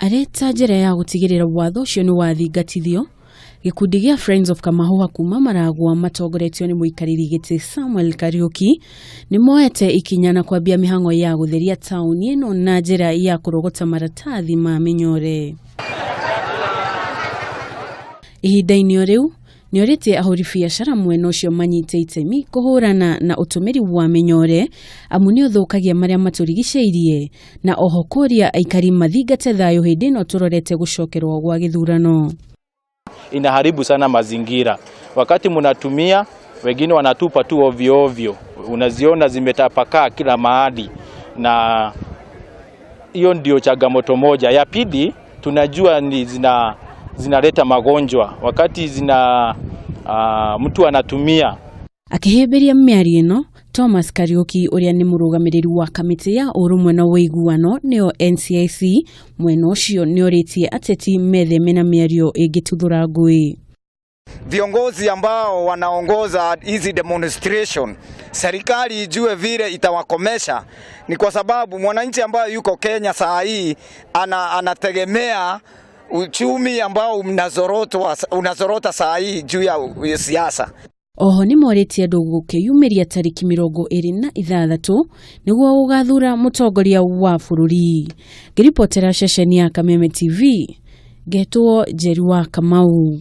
Arĩ ta njĩra ya gũtigĩrĩra watho ũcio nĩ wathingatithio, gĩkundi gĩa Friends of Kamahuha kuma Maragwa matongoretio nĩ mũikarĩri gĩtĩ Samuel Kariũki nĩ moete ikinya na kwambia mĩhang'o ya gũtheria taũni ĩno na njĩra ya kũrogota maratathi ma mĩnyore. Ihinda-inĩ o rĩu, nĩorĩtie ahũri biacara mwena ũcio manyite itemi kũhũrana na ũtũmĩri wa mĩnyore amu nĩ ũthũkagia marĩa matũrigicĩirie na oho kũria aikari mathingate thayũ hĩndĩ ĩno tũrorete gũcokerwo gwa gĩthurano. Inaharibu sana mazingira. Wakati mnatumia, wengine wanatupa tu ovyo ovyo, unaziona zimetapakaa kila mahali, na hiyo ndio changamoto moja. Ya pili, tunajua ni zinaleta magonjwa wakati mtu anatumia. Akĩhĩmbĩria mĩario ĩno, Thomas Kariũki ũrĩa nĩ mũrũgamĩrĩri wa kamĩtĩ ya ũrũmwe na ũiguano nĩyo NCIC mwena ũcio nĩorĩtie ateti metheme na mĩario ĩngĩtuthũra ngũĩ. Viongozi ambao wanaongoza hizi demonstration, serikali ijue vile itawakomesha. Ni kwa sababu mwananchi ambaye yuko Kenya saa hii anategemea uchumi ambao unazorota saa hii juu ya siasa. Oho nĩ morĩtie andũ gũkĩyumĩria tarĩki 26 nĩguo gũgathura mũtongoria wa bũrũri. Ngĩribotera ceceni ya Kameme TV, ngetwo Njeri wa Kamau.